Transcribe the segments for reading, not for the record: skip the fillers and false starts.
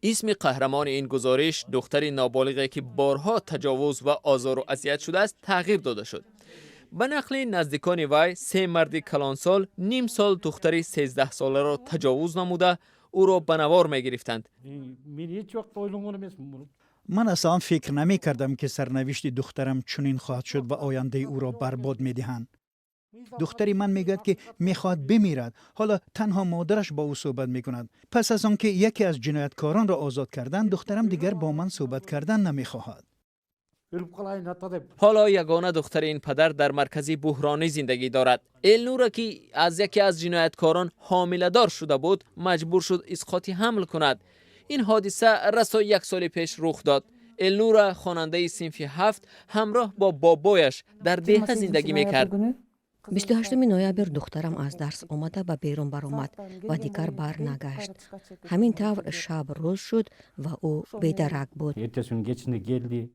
Исми қаҳрамони ин гузориш, духтари ноболиғе ки борҳо таҷовуз ва озору азият шудааст, тағйир дода шуд. Ба нақли наздикони вай, се марди калонсол ним сол духтари 13-соларо таҷовуз намуда, ӯро ба навор мегирифтанд. Мен ҳеҷ вақт ойлонгон эмесмин. Ман аслан фикр намекардам, ки сарнавишти духтарам чунин хоҳад шуд ва ояндаи ӯро барбод медиҳанд. Духтари ман мегӯяд, ки мехоҳад бимирад. Ҳоло танҳо модараш бо ӯ суҳбат мекунад. Пас аз он ки яке аз ҷинояткоронро озод карданд, духтарам дигар бо ман суҳбат кардан намехоҳад. Өлүп калайын, ата, деп. Ҳоло ягона духтари ин падар дар маркази буҳронӣ зиндагӣ дорад. Элнура, ки аз яке аз ҷинояткорон ҳомиладор шуда буд, маҷбур шуд исқоти ҳамл кунад. Ин ҳодиса расо як соли пеш рух дод. Элнура, хонандаи синфи ҳафт, ҳамроҳ бо бобояш дар деҳа зиндагӣ мекард. 28 ноябр духтарам аз дарс омада, ба берун баромад ва дигар бар нагашт. Ҳамин тавр шаб рӯз шуд ва ӯ бедарак буд. Эртеси күнү кечинде келди.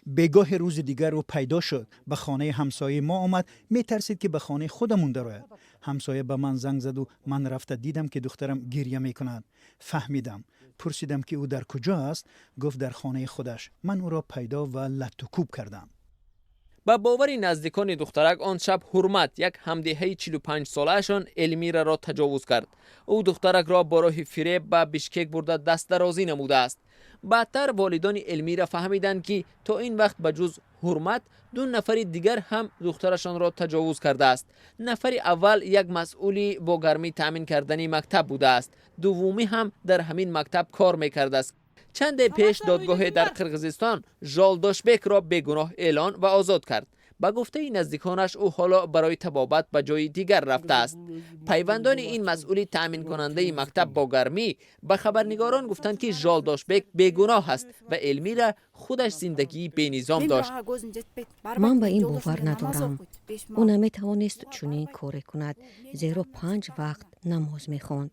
Бегоҳи рӯзи дигар ӯ пайдо шуд, ба хонаи ҳамсояи мо омад. Метарсид, ки ба хонаи худамон дарояд. Ҳамсоя ба ман занг заду ман рафта дидам, ки духтарам гиря мекунад. Фаҳмидам. Пурсидам, ки ӯ дар куҷо аст. Гуфт, дар хонаи худаш. Ман ӯро пайдо ва латтукӯб кардам. Ба бовари наздикони духтарак, он шаб Ҳурмат, як ҳамдеҳаи 45-солаашон, Элмираро таҷовуз кард. Ӯ духтаракро бо роҳи фиреб ба Бишкек бурда, дастдарозӣ намудааст. Баъдтар волидони Элмира фаҳмиданд, ки то ин вақт ба ҷуз Ҳурмат ду нафари дигар ҳам духтарашонро таҷовуз кардааст. Нафари аввал як масъули бо гармӣ таъмин кардани мактаб будааст, дуввумӣ ҳам дар ҳамин мактаб кор мекардааст. Чанде пеш додгоҳе дар Қирғизистон Жолдошбекро бегуноҳ эълон ва озод кард. Ба гуфтаи наздиконаш, ӯ ҳоло барои табобат ба ҷои дигар рафтааст. Пайвандони ин масъули таъминкунандаи мактаб бо гармӣ ба хабарнигорон гуфтанд, ки Жолдошбек бегуноҳ аст ва Элмира худаш зиндагии бенизом дошт. Ман ба ин бовар надорам. Ӯ наметавонист чунин коре кунад, зеро панҷ вақт намоз мехонд.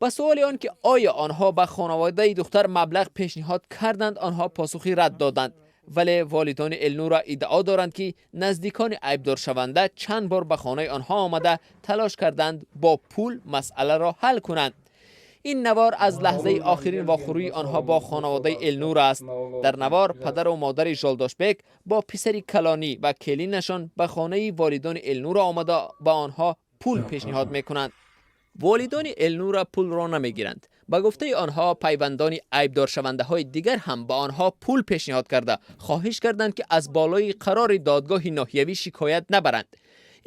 Ба суоли он ки оё онҳо ба хонаводаи духтар маблағ пешниҳод карданд, онҳо посухи рад доданд. Вале волидони Элнура иддао доранд, ки наздикони айбдоршаванда чанд бор ба хонаи онҳо омада, талош карданд бо пул масъаларо ҳал кунанд. Ин навор аз лаҳзаи охирин вохӯрии онҳо бо хонаводаи Элнура аст. Дар навор падару модари Жолдошбек бо писари калонӣ ва келинашон ба хонаи волидони Элнура омада, ба онҳо пул пешниҳод мекунанд. Волидони Элнура пулро намегиранд. Ба гуфтаи онҳо, пайвандони айбдоршавандаҳои дигар ҳам ба онҳо пул пешниҳод карда, хоҳиш карданд, ки аз болои қарори додгоҳи ноҳиявӣ шикоят набаранд.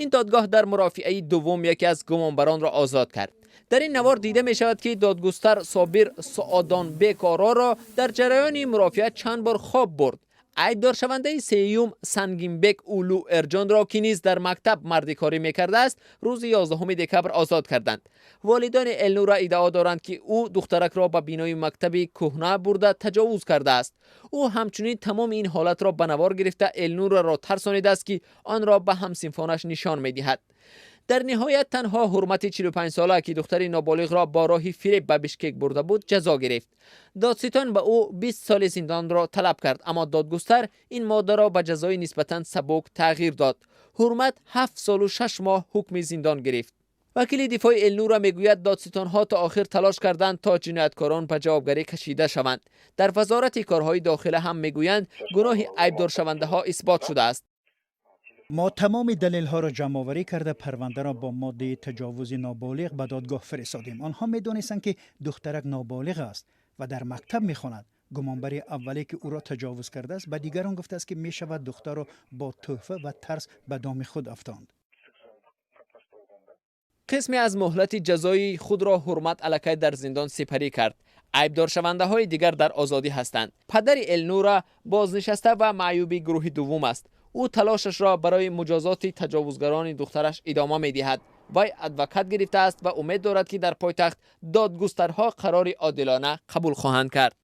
Ин додгоҳ дар мурофиаи дуввум яке аз гумонбаронро озод кард. Дар ин навор дида мешавад, ки додгустар Собир Соодонбекороро дар ҷараёни мурофиа чанд бор хоб бурд. Айбдоршавандаи сеюм, Сангинбек Улу Эрҷонро, ки низ дар мактаб мардикорӣ мекардааст, рӯзи 11 декабр озод карданд. Волидони Элнура иддао доранд, ки ӯ духтаракро ба бинои мактаби кӯҳна бурда, таҷовуз кардааст. Ӯ ҳамчунин тамоми ин ҳолатро ба навор гирифта, Элнураро тарсонидааст, ки онро ба ҳамсинфонаш нишон медиҳад. Дар ниҳоят танҳо Ҳурмати 45-сола, ки духтари ноболиғро бо роҳи фиреб ба Бишкек бурда буд, ҷазо гирифт. Додситон ба ӯ 20 соли зиндонро талаб кард, аммо додгустар ин моддаро ба ҷазои нисбатан сабук тағйир дод. Ҳурмат 7 солу 6 моҳ ҳукми зиндон гирифт. Вакили дифои Элнура мегӯяд, додситонҳо то охир талош карданд, то ҷинояткорон ба ҷавобгарӣ кашида шаванд. Дар Вазорати корҳои дохила ҳам мегӯянд, гуноҳи айбдоршавандаҳо исбот шудааст. Мо тамоми далелҳоро ҷамъоварӣ карда, парвандаро бо моддаи таҷовузи ноболиғ ба додгоҳ фиристодем. Онҳо медонистанд, ки духтарак ноболиғ аст ва дар мактаб мехонад. Гумонбари аввале, ки ӯро таҷовуз кардааст, ба дигарон гуфтааст, ки мешавад духтарро бо тӯҳфа ва тарс ба доми худ афтонд. Қисме аз муҳлати ҷазои худро Ҳурмат аллакай дар зиндон сипарӣ кард. Айбдоршавандаҳои дигар дар озодӣ ҳастанд. Падари Элнура бознишаста ва маъюби гурӯҳи дуввум аст. Ӯ талошашро барои муҷозоти таҷовузгарони духтараш идома медиҳад. Вай адвокат гирифтааст ва умед дорад, ки дар пойтахт додгустарҳо қарори одилона қабул хоҳанд кард.